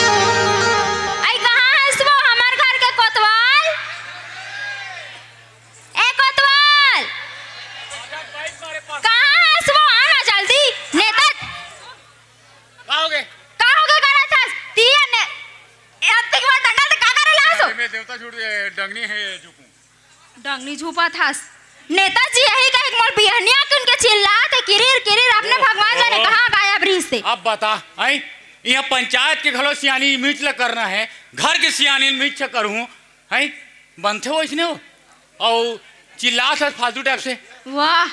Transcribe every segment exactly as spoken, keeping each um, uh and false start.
आई, कहाँ हस वो हमर घर के कोतवाल? ए कोतवाल, कहाँ हस वो? आना जल्दी। नेता का होगे? का होगे करत हस? तिया ने, ए, अत्ती के बाद डंडा ते का करे ला हस? अरे, मैं देवता झूठ, ए, डंगनी है झूकूं। डंगनी झूपत हस। नेताजी यही कहे कि मोर बिहनिया कुन के चिल्लात हे, किरिर, किरिर, अपने ओहो। भगवान जाने कहाँ गायब रहिस हे। अब बता, आई, यहाँ पंचायत के घलो सियानी मीच ल करना है, घर के सियानी मीच ल करहूँ, आई, बनथे वइसने हो, अउ चिल्लात हस फालतू type से। वाह,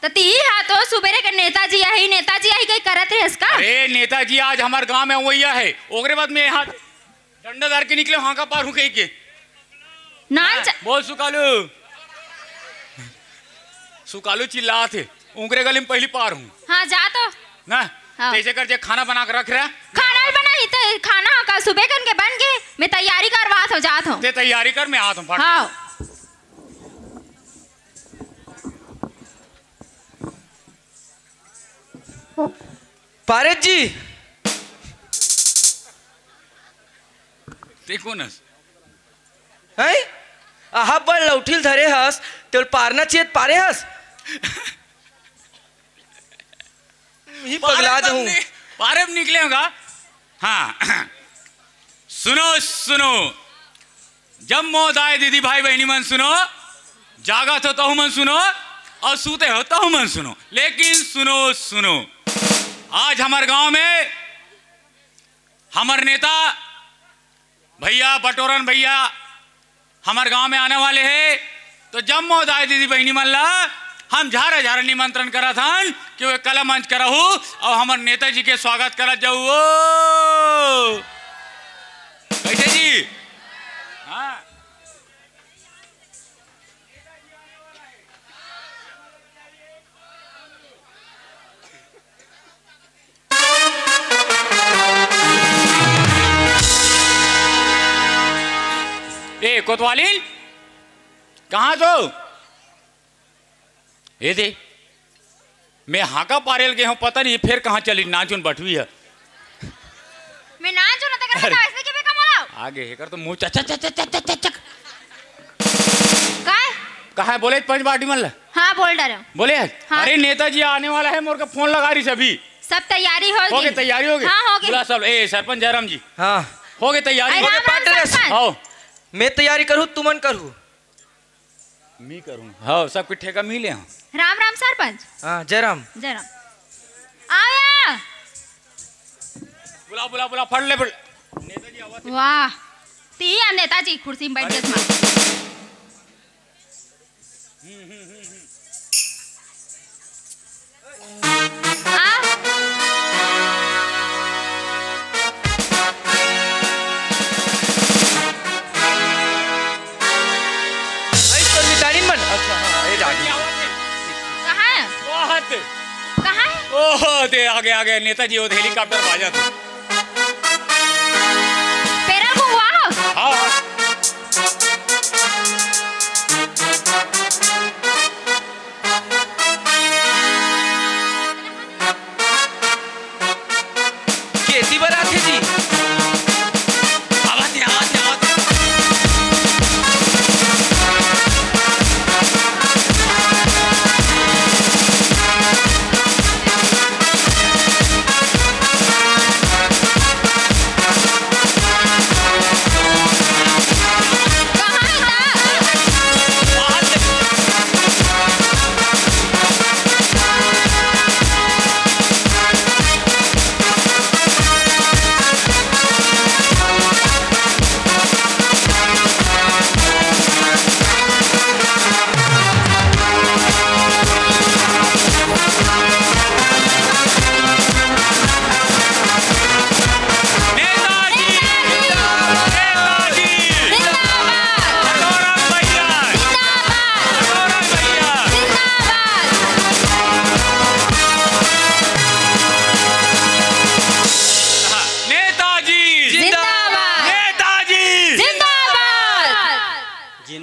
त तिही हा तो सुबेरे के नेताजी यही, नेताजी यही कही करत रहेस का? अरे नेताजी आज हमर गांव में वही है, ओकरे बाद में यहाँ डंडा धर के निकले, हाँका पार हूँ कही के। नान हाँ, च- बोल सुकालू। सुकालू चिल्लात हे, उंकरे गली में पहिली पार हूँ। हाँ, जा तो। ना? हाँ। तइसे कर जे खाना बना के रख रहा। खाना ल बनाही ते खाना ह का सुबे कन के बन गे? मैं तैयारी करवात हूँ, जात हूँ। ते तैयारी कर, मैं आत हूँ, फट। हाँ। पारेत जी। ते कोन हस? हैं? अहा बड़ लौठिल धरे हस, तेल पारना चाहिए त पारे हस। ही पगला पारे जाहूं। बन-, पारे में निकले होगा। हाँ। सुनो, सुनो। जम्मो दाई दीदी भाई बहिनी मन सुनो, जागत हो तहु मन सुनो, अउ सूते हो तहु मन सुनो, लेकिन सुनो, सुनो, आज हमर गांव में हमर नेता भैया बटोरन भैया हमर गांव में आने वाले हे, तो जम्मो दाई दीदी बहिनी मन ला हम झारा झारा निमंत्रण करत हन कि वो कला मंच करहु अउ हमर नेताजी के स्वागत करत जाऊ। ओ, कैसे जी? हाँ। ए, कोतवालिन, कहाँ हस? ए दे, मैं हाका पारेल गे हूँ, पता नहीं फेर कहाँ चली, नाचुन बठवी है। मैं नाचुन, तेकर अरे। पता वैसे के बेका मोला? आगे, एकर तो मुंह च-, च-, च-, च-, च-, च-, च-, काय? कहाँ है? बोले पंच पार्टी मन ला। हाँ, बोल डारे। बोले? हाँ। अरे, नेताजी आने वाला है, मोर के फोन लगा रही सभी। सब तैयारी हो हो गई। गए, तैयारी हो गई? हाँ, हो गई। बुला सब, ए, सरपंच जयराम जी। हाँ। हो गए तैयारी? अरे, हो गए राम, राम, पार्टी रस। सरपंच। आओ। मैं तैयारी करूँ, तुमन करू। मी करूँ। हाँ, सबके ठेका मिले हैं। राम राम सरपंच। हाँ, जय राम। जय राम। आया। बुला, बुला, बुला, फड़ ले, फड़। नेताजी आवाज। वाह, ती आ नेताजी कुर्सी में बैठ अरे। गए। आ? अरे, तोर मितानिन मन? अच्छा, हाँ, ए, जागे। कहाँ है? बहुत। कहाँ है? ओहो, दे, आगे, आगे, नेताजी, वो हेलीकॉप्टर बाजत। पेरा घुंगवा हो? हाँ, हाँ। केती बर आथे जी? आवत हे, आवत हे, आवत हे।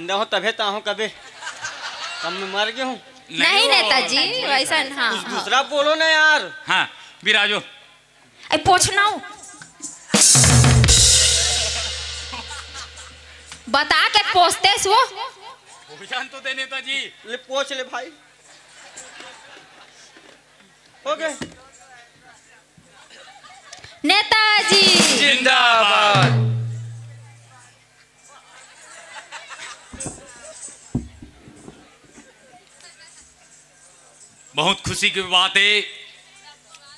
न हो तभे तो आहो कबे। तब मैं मर गया हूँ। नहीं, नहीं हो। नेताजी, वैसा न, हाँ, कुछ हाँ। दूसरा बोलो ना यार। हाँ, विराजो। ए, पोछना हो। बता के पोछते सो। भोजन तो दे नेताजी। ले पोछ ले भाई। हो गए। नेताजी। जिंदाबाद। बहुत खुशी की बात है,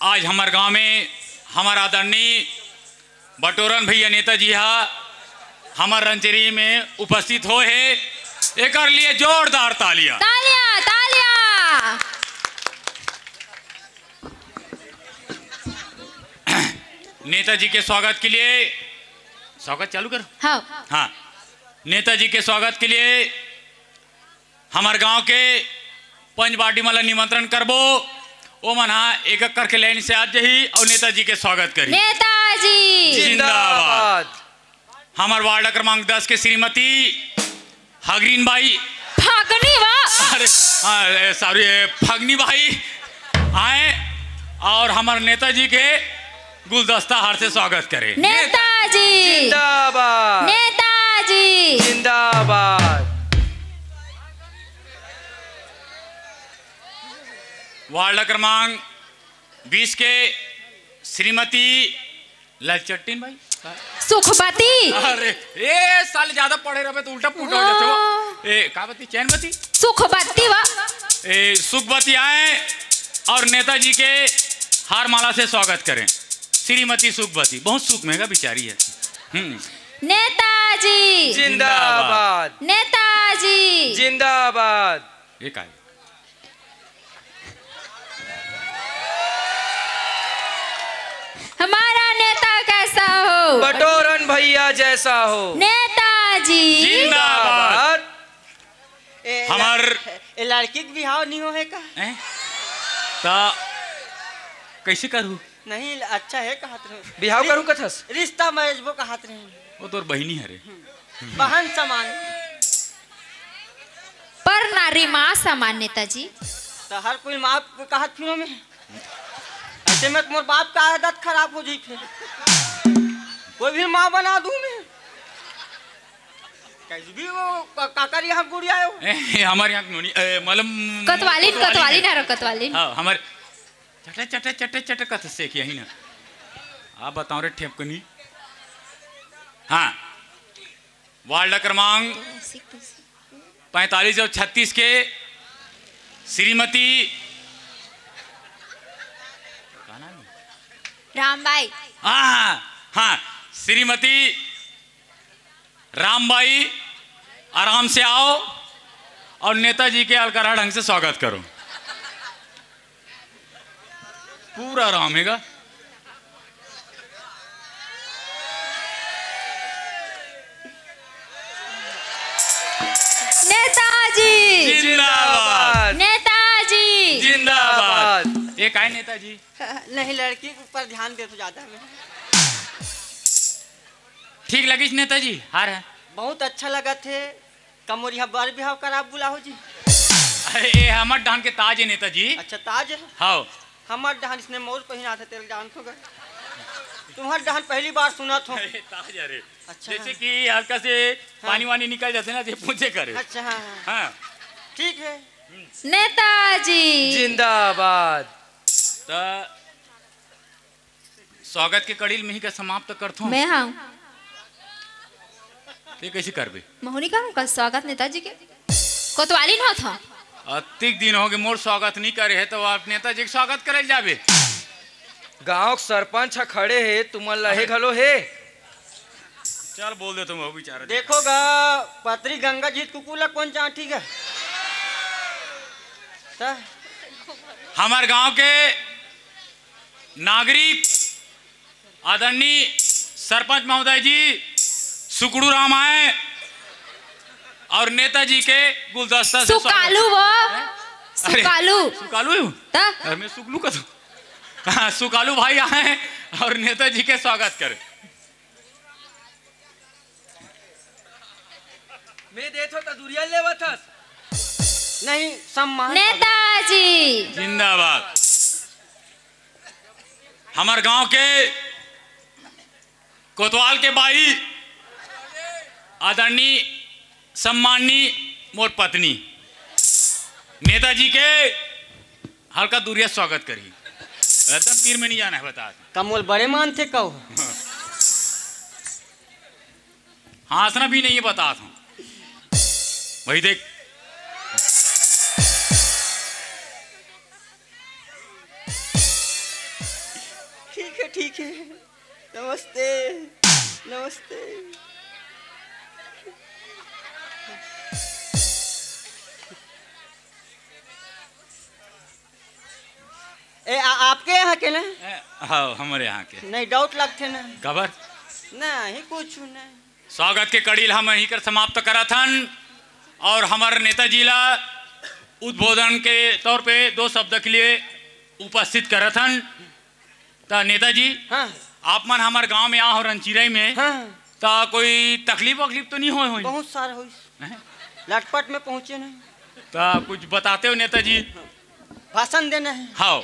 आज हमारे गांव में हमारा आदरणीय बटोरन भैया नेताजी हा हमार रंचरी में उपस्थित हो है। एकर लिए जोरदार तालियां। तालियां, तालियां। नेताजी के स्वागत के लिए, स्वागत चालू करो। हाँ। हाँ, नेताजी के स्वागत के लिए हमार गांव के पंच बाटी मन ला निमंत्रण करबो। ओ मन हा एक एक करके लाइन से आ जही और नेताजी के स्वागत करी। नेताजी। जिंदाबाद। हमार वार्ड क्रमांक दस के श्रीमती हगरीन बाई। फागनी बा। अरे, हाँ, ए, सॉरी, ए, फागनी बाई आए और हमार नेताजी के गुलदस्ता हार से स्वागत करे। नेताजी। जिंदाबाद। नेताजी। जिंदाबाद। वार्ड क्रमांक बीस के श्रीमती ललचट्टीन बाई। सुखबती। अरे, ए, साले ज्यादा पढ़े रहबे तो उल्टा पुल्टा हो जाथे वो। हाँ। ए, का बती? चैनबती? सुखबती बा। ए, सुखबती आए और नेताजी के हार माला से स्वागत करें। श्रीमती सुखबती, बहुत सुख में का बिचारी है। हम्म। नेताजी। जिंदाबाद। नेताजी। जिंदाबाद। ये का है? हमारा नेता कैसा हो? बटोरन भैया जैसा हो। नेताजी। जिंदाबाद। ए, हमार ल-, ए, लड़की के बिहाव नहीं हो है का? हैं? ता कैसे करू? नहीं, अच्छा है कहत रहे। बिहाव करू कथस? रिश्ता मैरिज वो कहत रहे। वो तोर बहिनी हरे। बहन समान। पर नारी माँ समान, नेताजी। तो हर कोई माँ कहत फिरो में। ऐसे में तुम्हारे बाप का आदत खराब हो जाई फिर। कोई भी माँ बना दूं मैं। कैसे भी वो का-, काकर यहाँ गुड़िया हो। ए, ए, हमारे यहाँ नोनी, ए, मतलब कोतवालिन, कोतवालिन कोतवालिन है। हरो, कोतवालिन। हाँ, हमारे चटे, चटे, चटे, चटे कथस यही ना। आप बताओ रे ठेपकनी। हाँ, वार्ड क्रमांक पैंतालीस और छत्तीस के श्रीमती, का नाम है? रामबाई। हाँ, हाँ, श्रीमती रामबाई, आराम से आओ और नेताजी के अलकरहा ढंग से स्वागत करो। पूरा आराम हैगा। नेताजी। जिंदाबाद। नेताजी। जिंदाबाद। ये काय नेताजी? नहीं, लड़की के ऊपर ध्यान दे तो ज्यादा में। ठीक लगिस नेताजी, हार है। बहुत अच्छा लगा थे। का मोर यहाँ बर बिहाव कराब बुलाहो जी? अरे, ये हमर डहन के ताज है नेताजी। अच्छा, ताज है? हाँ। हमर डहन इसने मौर पहिना थे, तेल जान तो गए। तुम्हार डहन पहली बार सुना थो। अरे, ताज, अरे। अच्छा। जैसे कि हल्का से हाँ। पानी वानी निकल जाते ना, तो ये पूछे करे। अच्छा, हाँ, हाँ। हाँ। ठीक है। नेताजी। जिंदाबाद। त स्वागत के कड़ी ल मिही का समाप्त करथों। मैं हाँ। ते कैसे करबे? महुनी का हमका स्वागत नेताजी के। कोतवाली न होत हो। अतिक दिन हो गए मोर स्वागत नहीं करे है, तो आप नेताजी के स्वागत करे जाबे। गांव के सरपंच ह खड़े हे, तुमन लहे अरे। घलो हे। चल बोल दे तुम, वो बेचारा। देखो गा, पतरी गंगा जी के कुकुर ला कौन चांटी गा? त? हमार गांव के नागरिक आदरणीय सरपंच महोदय जी सुकड़ू राम आए और नेताजी के गुलदस्ता से स्वागत। सुकालू वो। हैं? अरे, सुकालू। सुकालू? त? अरे, मैं सुकलू का तो। हाँ, सुकालू भाई आए और नेताजी के स्वागत करें। मैं देथो त दुरिया लेवत हस। नहीं, सम्मान। नेताजी। जिंदाबाद। हमर गांव के कोतवाल के बाई, आदरणीय सम्माननीय मोर पत्नी, नेताजी के हल्का दूरिया स्वागत करी। एकदम तीर में नहीं जाना है, बता। कमोल बड़े मानथे कहो। हाँसना भी नहीं है, बता हूँ। वही देख। ठीक है, ठीक है। नमस्ते, नमस्ते। ए, आ, आपके यहाँ के ना? ए, हाँ, हमरे यहाँ के। नहीं, doubt लगथे ना। कबर? नहीं, कुछ नहीं। स्वागत के कड़ी ल हम यहीं कर समाप्त करत हन और हमर नेताजी ला उद्बोधन के तौर पे दो शब्द के लिए उपस्थित करत हन। त नेताजी, हाँ। आप मन हमर गांव में आ हो रनचिरई में, हाँ। त कोई तकलीफ वकलीफ तो नहीं होय होई? बहुत सारा होइस। हैं? लटपट में पहुंचे नहीं। त कुछ बताते हो नेताजी? भाषण देना है। हाँ।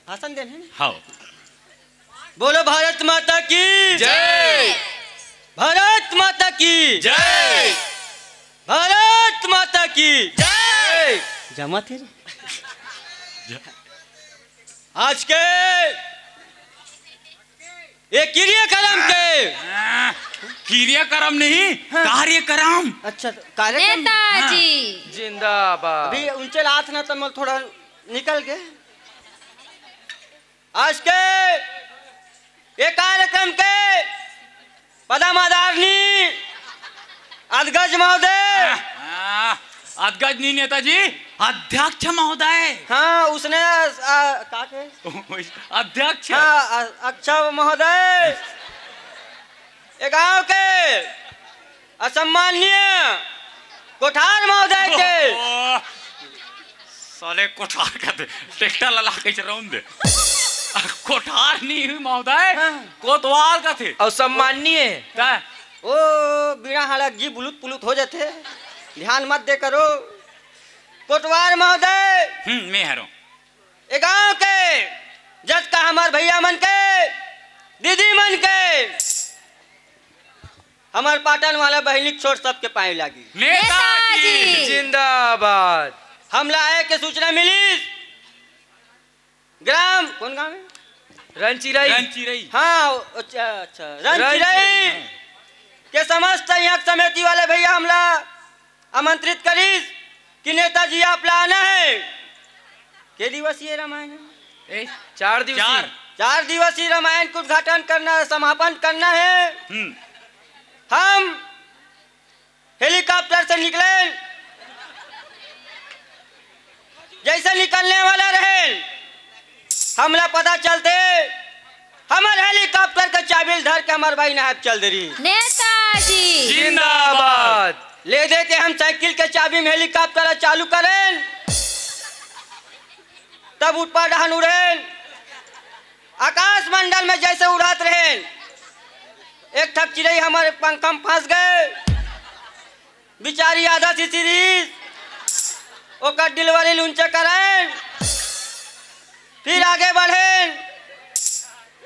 भाषण देना है ना? हाँ। बोलो भारत माता की जय। भारत माता की जय। भारत माता की जय। जमा थे रे। आज के ये क्रियाकर्म के। हाँ, क्रियाकर्म नहीं, हाँ। कार्यक्रम। अच्छा, कार्यक्रम। नेताजी। हाँ। जिंदाबाद। अभी उनचे लात ना तो मैं थोड़ा निकल के। आज के ये कार्यक्रम के पदाधिकारी अध्यक्ष महोदय। हाँ, अध्यक्ष नहीं नेताजी, अध्यक्ष महोदय। हाँ, उसने, आ, का के? अध्यक्ष। हाँ, अ-, अच्छा महोदय, ये गांव के असम्माननीय कोठार महोदय के। ओह, साले कोठार कथे, ट्रैक्टर ला, ला कैसे रौन दे। कोठार नहीं हुई महोदय, हाँ। कोतवाल कथे। और सम्माननीय। का? ओ, बिना हालत जी बुलुत पुलुत हो जाते, ध्यान मत दे करो। कोटवार महोदय। हम्म, मैं हरो। ए गांव के जतका हमार भैया मन के, दीदी मन के, हमार पाटन वाला बहिनी के छोट सबके पाए लागी। नेताजी। नेताजी। जिंदाबाद। हमला आए के सूचना मिलिस, ग्राम, कौन गांव है? रनचिरई। रनचिरई। हाँ, अच्छा, अच्छा, रनचिरई। रनचिरई के समस्त यहाँ समिति वाले भैया हमला आमंत्रित करिस कि नेताजी आप ला आना है। के दिवसीय रामायण है? ए, चार दिवसीय। चार। चार दिवसीय रामायण का उद्घाटन करना है, समापन करना है। हम्म। हम हेलीकॉप्टर से निकलेन, जैसे निकलने वाला रहेन, हमला पता चलते, हमर हेलीकॉप्टर के चाबी ल धर के हमर भाई नहायब चल दे रही। नेताजी। जिंदाबाद। ले दे के हम साइकिल के चाबी में हेलीकॉप्टर ल चालू करेन, तब ऊपर डहन उड़ेन। आकाश मंडल में जैसे उड़त रहेन, एक ठक चिरई हमर पंखा में फंस गए। बिचारी आधा सिसिरिस, ओकर डिलीवरी लूंचे करेन, फिर आगे बढ़ेन,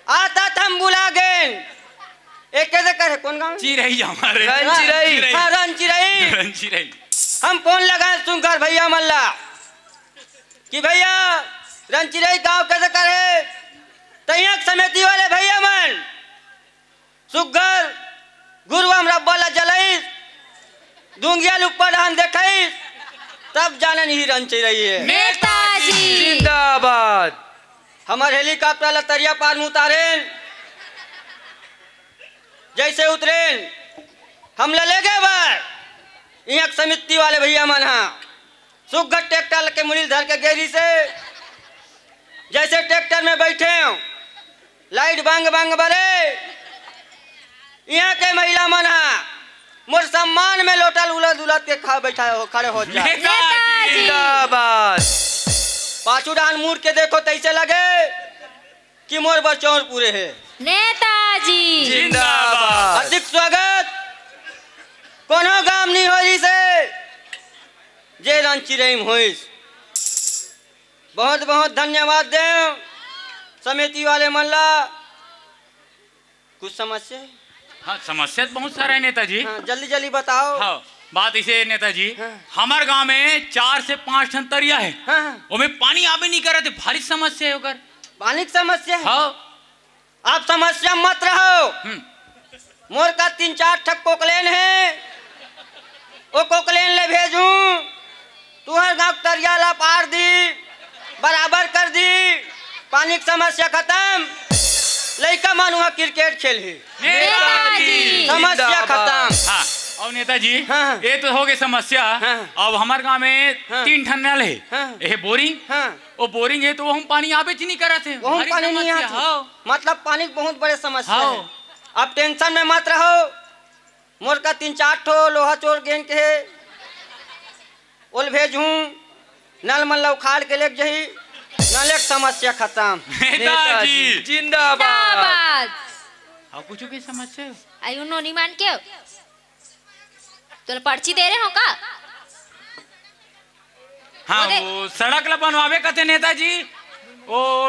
आदत हम भुला गेन। एक कैसे करे, कौन गांव? चिरई हमारे। रनचिरई। हाँ, रनचिरई। रनचिरई। हम फोन लगाए सुनकर भैया मल्ला कि भैया, रनचिरई गांव कैसे करे? तैयार समिति वाले भैया मन सुग्घर घुरुवा म रब्बा ला जलइस, दुंगिया ल ऊपर डहन देखइस, तब जानन ही रनचिरई हे। नेताजी। जिंदाबाद। हमर हेलीकॉप्टर ला तरिया पार में उतारेन, जैसे उतरेन, हमला ले गे बर इहाँ के समिति वाले भैया मन हा सुग्घर ट्रैक्टर के मुड़ी ल धर के गे रिहिसे। जैसे ट्रैक्टर में बैठेंव, लाइट बंग बंग बरे, इहाँ के महिला मन हा मोर सम्मान में लोटा ल उलद उलद के खा बैठा हो, खड़े हो जा। नेताजी। जिंदाबाद। पाछू डहन मुड़ के देखो, तैसे लगे कि मोर बर चौर पूरे हे। नेताजी। जिंदाबाद। हार्दिक स्वागत। कोनो नहीं होइस हे, जे रन चिरई म होइस। बहुत बहुत धन्यवाद देव समिति वाले मन ला। कुछ समस्या हे? हाँ, समस्या तो बहुत सारा हे नेताजी। हाँ, जल्दी जल्दी बताओ। हाँ, बात इसे हे नेताजी, हाँ। हमर गांव में चार से पांच ठन तरिया हे। हाँ। ओमे पानी आबे नहीं करत हे, भारी समस्या हे ओकर। पानी के समस्या हे? हाँ। आप समस्या मत रहो। हम्म। मोर का तीन चार ठक कोकलेन हे, ओ कोकलेन ले भेजूं, तुहर गांव के तरिया ला पार दी, बराबर कर दी, पानी के समस्या खतम, लइका मन उहाँ क्रिकेट खेलही। नेताजी। समस्या जिंदाबाद। खतम। हाँ, अउ नेताजी, हाँ। ये तो हो गए समस्या। हाँ। अब हमर गांव में हाँ। तीन ठन नल हे। हाँ। ये बोरिंग, हाँ। वो बोरिंग हे तो वो हम पानी आबेच नहीं करत हे। वो हम भारी पानी नहीं समस्या, आत हे। हाँ। मतलब पानी के बहुत बड़े समस्या हाँ। हे। अब टेंशन में मत रहो, मोर का तीन चार ठो लोहा चोर गैंग के हे, ओल भेजहूं, नल मन ला उखाड़ के लेके जही, नले के समस्या खतम। नेताजी। जिंदाबाद। जिंदाबाद। अउ कुछ के समस्या हे? आई उन्हों नहीं मान के। तोला पर्ची दे रहे हो का? हाँ, वो दे। वो सड़क ला बनवाबे कथे नेताजी। ओ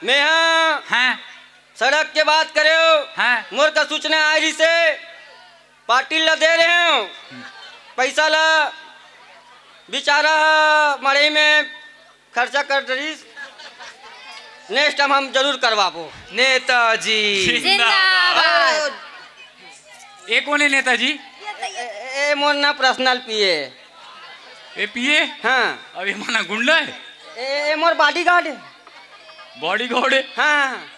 मैं हाँ। हाँ। सड़क के बात करे हो। हाँ। मोर का सूचना आय रहिसे, पाटिल ला दे रहे हो। पैसा ला बेचारा मड़ई में खर्चा कर डरिस। नेक्स्ट टाइम हम जरूर करवाबो। नेताजी। जिंदाबाद। ए कोन हे नेताजी? ए, ए, ए मोर ना पर्सनल पीए। ए पीए? हाँ। अब ये माना गुंडा हे? ए, ए मोर बॉडीगार्ड हे। बॉडीगार्ड हे? हाँ।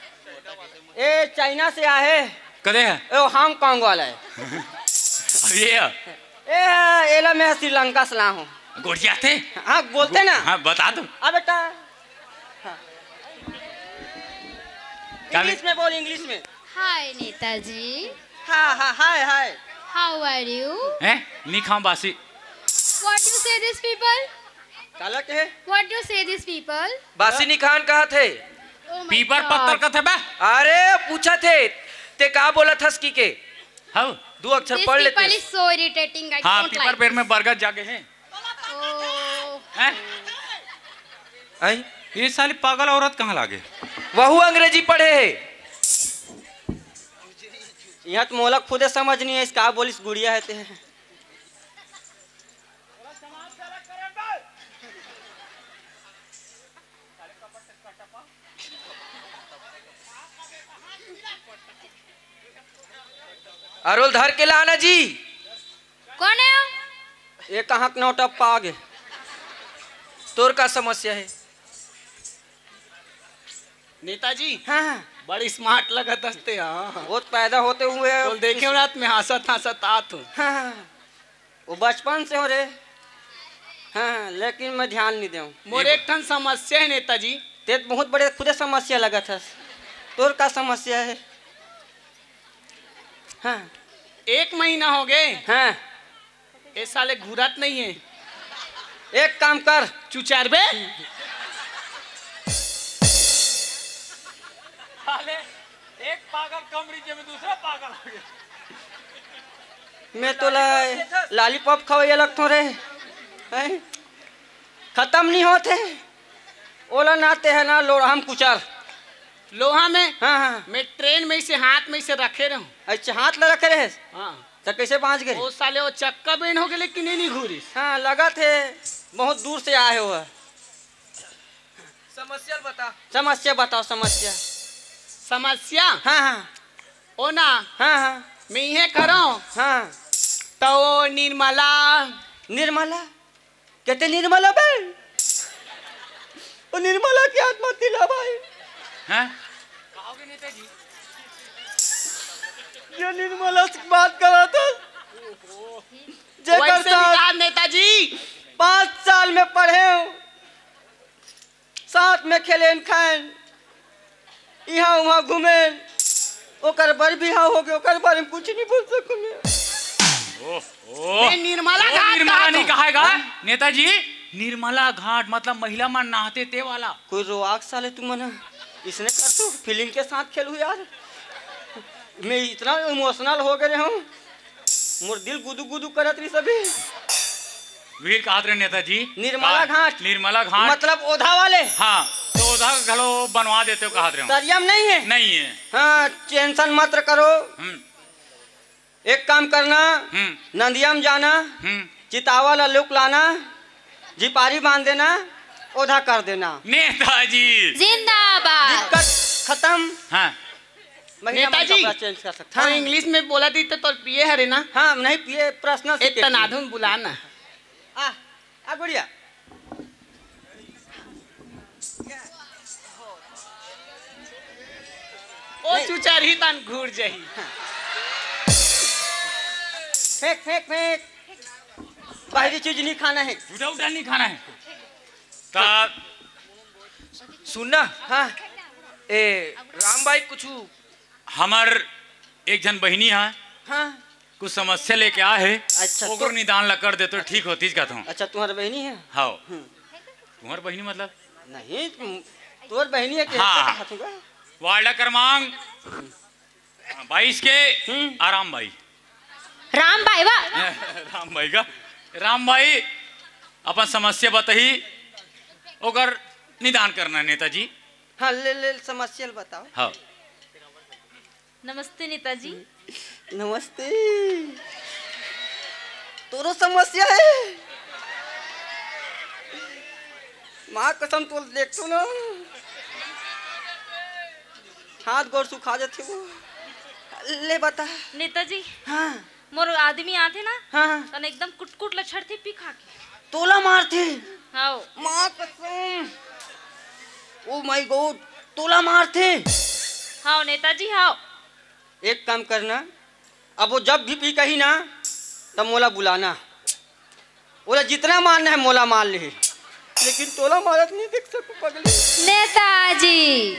ए चाइना से आए हे। कदे हे? ए वो हांगकांग वाला हे। अब ये हे? ए, एला मैं श्रीलंका से ला हूँ। गोठियाथे? हाँ, बोलते ना। हाँ, बता दो। हाँ, बेटा। हाँ। का बे- इंग्लिश में बोल, इंग्लिश में। Hi, नेताजी। हाँ, हाँ, hi, hi। How are you? हैं? नी खाऊं बासी। What do you say this people? काला के हे? What do you say this people? बासी निखान कहा थे? Oh my पीपर God। पत्थर कथे बे? अरे, पूछा थे, ते का बोला थस की के? हाँ। दू अक्षर This पढ़ लेते। People is so irritating, I हाँ, don't पीपर like पेड़ में this। बरगद जागे हे। Oh। हैं? आई? ये साली पागल औरत कहाँ लागे? वहू अंग्रेजी पढ़े हे। यहाँ तो मोला खुदे समझ नहीं है, इसका बोलिस गुड़िया है ते। अरोल धर के लाना जी। कोन हे? ये कहाँ के नौटप्पा आगे? तोर का समस्या हे? नेताजी, हाँ। बड़ी smart लगत हस ते, हाँ। वो तो पैदा होते हुए तोल देखे हो रात में हंसत हंसत आत हूँ। हाँ। वो बचपन से हो रे। हाँ, लेकिन मैं ध्यान नहीं देऊँ। मोर एक ठन समस्या हे नेताजी। ते तो बहुत बड़े खुदे समस्या लगत हस। तोर का समस्या हे? हाँ। एक महीना हो गए। हाँ। ए साले घूरत नहीं हे। एक काम कर। चुचार बे। साले, एक पागल कम रही, जेमे दूसरा पागल आ गया। मैं तो ला-, lollipop खवाइया लगथों रे। हैं? खतम नहीं होत हे। ओला ना ते हे ना लोढ़ा म कुचर। लोहा में? हाँ, हाँ। मैं ट्रेन में इसे हाथ में इसे रखे रहूं। अच्छा, हाथ ला रखे रहे? हाँ। त कैसे बांच गए? ओ साले, वो चक्का बेन हो गए, लेकिन ये नहीं घूरिस। हाँ, लगत हे, बहुत दूर से आए हो। समस्या बता। समस्या बताओ, समस्या। समस्या? हाँ, हाँ। ओ ना। हाँ, हाँ। मैं ये करो। हाँ। तो वो निर्मला। निर्मला? कहते निर्मला बहन, वो निर्मला की आत्मा तिला भाई। हैं? ये निर्मला से बात करा था। जेकर वैसे साथ निकाल नेताजी। पाँच साल में पढ़े हूँ, साथ में खेलेन खाएन, इहाँ उहाँ घूमेन, ओकर बर बिहाव हो गए, ओकर बारे में कुछ नहीं बोल सकूँ मैं। ओह, ओह। बे, निर्मला ओ, घाट निर्मला कहा नहीं तू? कहाएगा, नेताजी, निर्मला घाट मतलब महिला मन नहाते ते वाला। कोई रोआक साले तुमन ह, इसने कर तू, feeling के साथ खेलू यार। मैं इतना emotional हो गए हूँ। मोर दिल गुदु गुदु करत रहिस अभी। वीर कहत रहे नेताजी। निर्मला का-, घाट। निर्मला घाट। मतलब ओधा वाले। हाँ, तो ओधा घलो बनवा देते हो कहत रहे हो। तरिया में नहीं है। नहीं है। हाँ, टेंशन मत करो। हम्म। एक काम करना, हम्म। नदिया में जाना, हम्म। चितावा ला लुक लाना, झिपारी बांध देना, ओधा कर देना। नेताजी। जिंदाबाद। दिक्कत खत्म। हाँ। महीना में नेताजी, कपड़ा चेंज कर सकता। हाँ। इंग्लिश में बोला दी तो तोर पिए हरे ना? हाँ, नहीं पिए, प्रश्न से ए, के तनाधुन बुला ना। आ, आ गुड़िया। ओ नहीं। चुचरही तन घूर जही। फेंक, फेंक, फेंक। बाहरी चीज नहीं खाना है। उठा, उठा नहीं खाना है। ता सुन ना। हाँ। ए, राम भाई कुछ हमर एक झन बहिनी ह, हाँ। कुछ समस्या लेके आए हे, अच्छा, ओकर तो निदान ला कर दे तो ठीक होतीस कहत हूँ। अच्छा, तुम्हार बहिनी है? हाँ। हम्म। तुम्हार बहिनी मतलब? नहीं, तुम, तोर बहिनी है कि हाँ। ऐसा कहत हूँ का? वार्ड क्रमांक बाईस के हम्म। आराम भाई। राम भाई वा। राम भाई का, राम भाई अपन समस्या बताही, ओकर निदान करना है नेताजी। हाँ, ले, ले, समस्या ल बताओ। हाँ। नमस्ते नेताजी। नमस्ते। तोरो समस्या है? माँ कसम, तो देख तो ना, हाथ गोड़ सुखा जाथे वो। ले बता। नेताजी। हाँ। मोर आदमी आथे ना, हाँ, हाँ। तन एकदम कुटकुट ल छड़थे पी खा के। तोला मारथे? हाव। माँ कसम। Oh my God, तोला मारथे? हाव नेताजी, हाव। एक काम करना, अब वो जब भी पी कही ना, तब मोला बुलाना। ओला जितना मारना है, मोला मार ले, लेकिन तोला मारत नहीं देख सकूं पगली। नेताजी।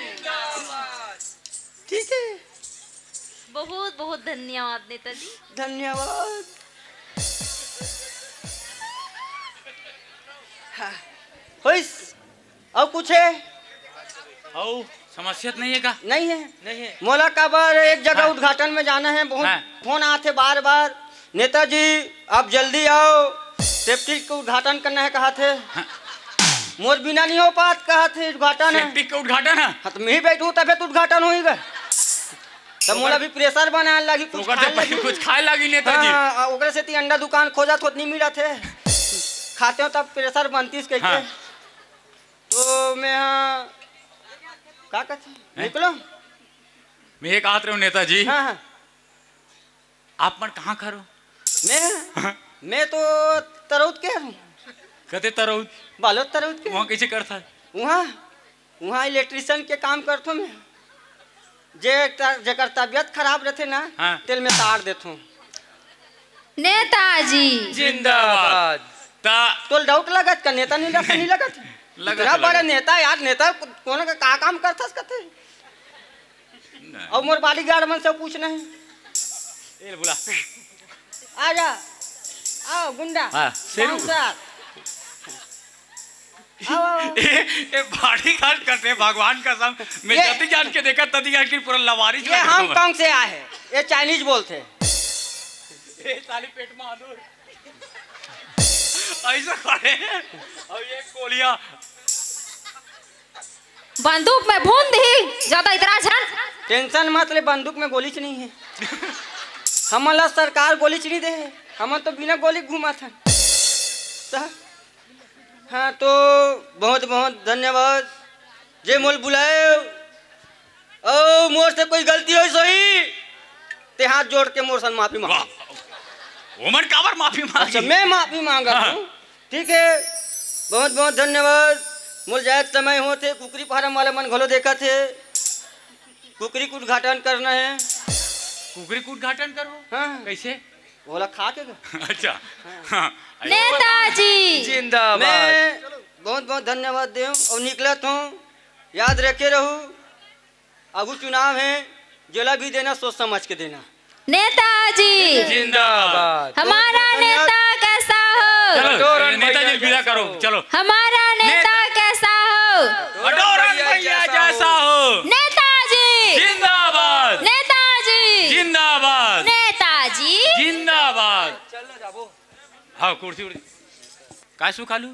ठीक है। बहुत बहुत धन्यवाद नेताजी। धन्यवाद। हाँ। होइस? अउ कुछ है? अउ समस्या तो नहीं है का? नहीं है। नहीं है। मोला काबर एक जगह हाँ। उद्घाटन में जाना है, बहुत हाँ। फोन आथे बार बार, "नेताजी, आप जल्दी आओ, सेप्टिक के उद्घाटन करना है," कहा थे। हाँ। मोर बिना नहीं हो पात, कहा थे, उद्घाटन है। सेप्टिक के उद्घाटन है? हाँ, तो मैं ही बैठूं, तबे तो उद्घाटन होई गा। तब मोला भी प्रेशर बनाए लागी, कुछ ओकर खाए से पहले लागी। कुछ खाए लागी नेताजी। हाँ, हाँ, ओकरे सेती अंडा दुकान खोजत होत नहीं मिलत है। खाते हो तब प्रेशर बनतीस कहिके। हाँ। तो मैं हाँ, का कहते हैं? हैं? निकलो। मैं ये कहत रहे हूँ नेताजी। हाँ, हाँ। आप मन कहाँ खरो? मैं? हाँ। मैं तो तरौत के हूँ। कते तरौत? बालोद तरौत के। वहाँ कैसे करता है? वहाँ, वहाँ इलेक्ट्रिशियन के काम करथो मैं। जे त-, जेकर तबियत खराब रहथे ना, हाँ। तेल में तार देथो। नेताजी। जिंदाबाद। ता तोल डाउट लगत का नेता नहीं लगत, नहीं लगत? लगत इतना तो बड़ा लगत। नेता यार, नेता को-, कौन का, का काम करथस कथे? नहीं। और मोर बॉडीगार्ड मन से पूछना है। ए ले बुला। आ जा। आओ गुंडा। हाँ, शेरू। बाउंसर। आओ, आओ। ए, ए बॉडीगार्ड कथे भगवान कसम, मैं ये जति जान के देखा, तति जान के पूरा लवारी ये हांगकांग से आए हैं, ये चाइनीज बोलते हैं। ए साली पेट में आलू। ऐसा खड़े हैं। और ये गोलियां। बंदूक में भून दी, ज्यादा इतरा झन। टेंशन मत ले, बंदूक में गोलीच नहीं है। हमन ला सरकार गोलीच नहीं दे है, हमन तो बिना गोली घूमत हन। त-, हाँ, तो बहुत बहुत धन्यवाद जे मोल बुलाए। अउ मोर से कोई गलती होइस होही, ते हाथ जोड़ के मोर सन माफी मांग। वाह। ओमन काबर माफी मांगी? अच्छा, मैं माफी मांगत हाँ। हूँ। ठीक है, बहुत बहुत धन्यवाद। मोर जाए समय होत हे, कुकरी फार्म वाला मन घलो देखत हे, कुकरी के उद्घाटन करना है। कुकरी के उद्घाटन करो? हाँ। कैसे? ओला खा के गा। अच्छा। हाँ। नेताजी। जिंदाबाद। मैं बहुत बहुत धन्यवाद देव और निकलत हूँ। याद रखे रहू, आगू चुनाव है, जेला भी देना सोच समझ के देना। नेताजी। जिंदाबाद। हमारा नेता कैसा हो? चलो, नेताजी विदा करो, चलो। हमारा नेता नेता- कैसा हो? बटोरन भैया जैसा हो। नेताजी। जिंदाबाद। नेताजी। जिंदाबाद। नेताजी। जिंदाबाद। हाँ, कुर्सी उर्सी। काय सुखालू?